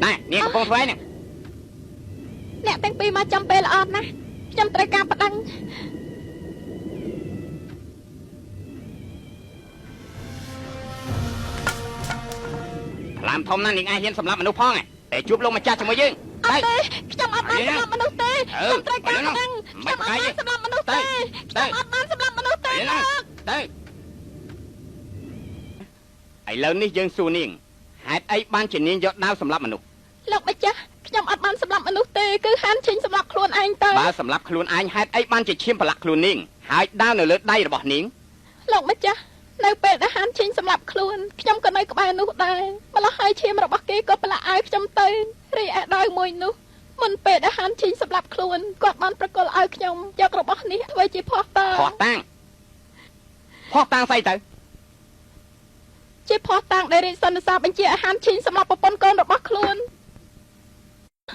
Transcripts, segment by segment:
ណែនាងកំពុងធ្វើអីហ្នឹង អ្នកទាំងពីរមកចំពេលល្អណាស់ខ្ញុំត្រូវការប្តឹង ថ្លើមធំណាស់នាងឯងហ៊ានសម្លាប់មនុស្សផងហ៎តែជួបលោកម្ចាស់ជាមួយយើង អត់ទេខ្ញុំអត់បានសម្លាប់មនុស្សទេខ្ញុំត្រូវការប្តឹងខ្ញុំអត់បានសម្លាប់មនុស្សទេខ្ញុំអត់បានសម្លាប់មនុស្សទេលោក ទៅឥឡូវនេះយើងសួរនាងហេតុអីបានជានាងយកដាវសម្លាប់មនុស្ស លោកម្ចាស់ខ្ញុំអត់បានសម្លាប់មនុស្សទេគឺហានឈិញសម្លាប់ខ្លួនឯងទៅ បើសម្លាប់ខ្លួនឯងហេតុអីបានជាឈាមប្រឡាក់ខ្លួននាងហើយដាវនៅលើដៃរបស់នាង លោកម្ចាស់នៅពេលដែលហានឈិញសម្លាប់ខ្លួនខ្ញុំក៏នៅក្បែរនោះដែរម្ល៉េះហើយឈាមរបស់គេក៏ប្រឡាក់អាវខ្ញុំទៅរីឯដាវមួយនោះមុនពេលដែលហានឈិញសម្លាប់ខ្លួនគាត់បានប្រគល់ឲ្យខ្ញុំយករបស់នេះធ្វើជាភស្តុតាង ភ័ស្តុតាងភ័ស្តុតាងស្អីទៅ ជាភស្តុតាងដែលរាជសន្និសាបញ្ជាឲ្យហានឈិញសម្លាប់ប្រពន្ធកូនរបស់ខ្លួន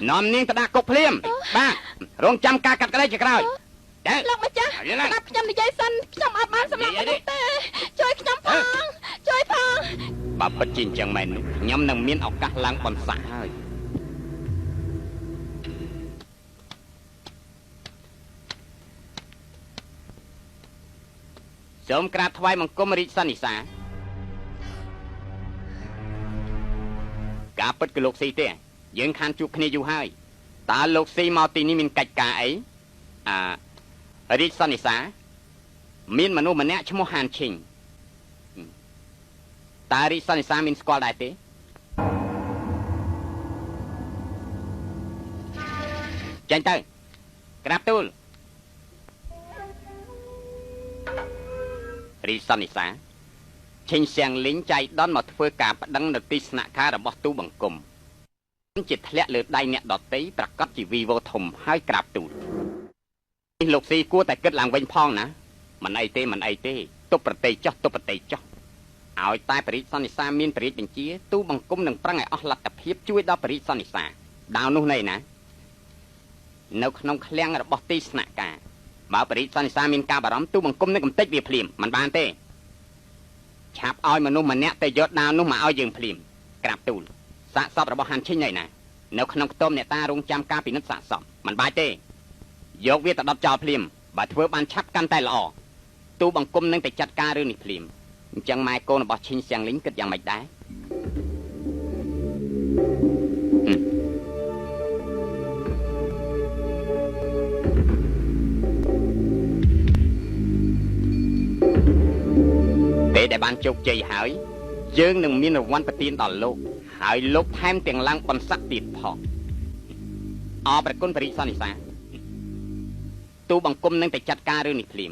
នាំនាងទៅដាក់គុកភ្លាមបាទរងចាំការកាត់ក្តីជាក្រោយទៅ លោកម្ចាស់ស្ដាប់ខ្ញុំនិយាយសិនខ្ញុំអត់បានសម្លាប់មនុស្សទេជួយខ្ញុំផងជួយផង បើពិតជាអញ្ចឹងមែននោះខ្ញុំនឹងមានឱកាសឡើងបន្សាក់ហើយសូមក្រាបថ្វាយបង្គំរាជសន្និសាការពិតគឺលោកស៊ីទេយើងខានជួបគ្នាយូរហើយតើលោកស៊ីមកទីនេះមានកិច្ចការអីអារាជសន្និសាមានមនុស្សម្នាក់ឈ្មោះហានឈិងតើរាជសន្និសាមានស្គាល់ដែរទេចេញទៅក្រាបទូលរាជសន្និសាឈិញសៀងលីងចៃដន្យមកធ្វើការប្តឹងនៅទីស្នាក់ការរបស់ទូបង្គំជាធ្លាក់លើដៃអ្នកដតីប្រកាសជាវីវោធំហើយក្រាបទូលនេះលោកស៊ីគួរតែគិតឡើងវិញផងណាមិនអីទេមិនអីទេទប់ប្រតិចោះទប់ប្រតិចោះឲ្យតែបរិយាសន្និសាមានបរិយាបញ្ជាទូបង្គំនឹងប្រឹងឲ្យអស់លទ្ធភាពជួយដល់បរិយាសន្និសាដាវនោះណៃណានៅក្នុងឃ្លាំងរបស់ទីស្នាក់ការបើបរិយាសន្និសាមានការបារម្ភទូបង្គំនឹងកំទេចវាភ្លាមមិនបានទេឆាប់ឲ្យមនុស្សម្នាក់ទៅយកដាវនោះមកឲ្យយើងភ្លាមក្រាបទូលសាកសពរបស់ហានឈិញណៃណានៅក្នុងខ្ទមអ្នកតារងចាំការពិនិត្យសាកសពមិនបាច់ទេយកវាទៅដុតចោលភ្លាមបើធ្វើបានឆាប់កាន់តែល្អទូបង្គំនឹងទៅចាត់ការរឿងនេះភ្លាមអញ្ចឹងម៉ែកូនរបស់ឈិញសៀងលីងគិតយ៉ាងម៉េចដែរពេលដែលបានជោគជ័យហើយយើងនឹងមានរង្វាន់ប្រទានដល់លោកហើយលោកថែមទាំងឡើងបន្សាក់ទៀតផងអរព្រះគុណបរិសន្និសាទូបង្គំនឹងទៅចាត់ការរឿងនេះភ្លាម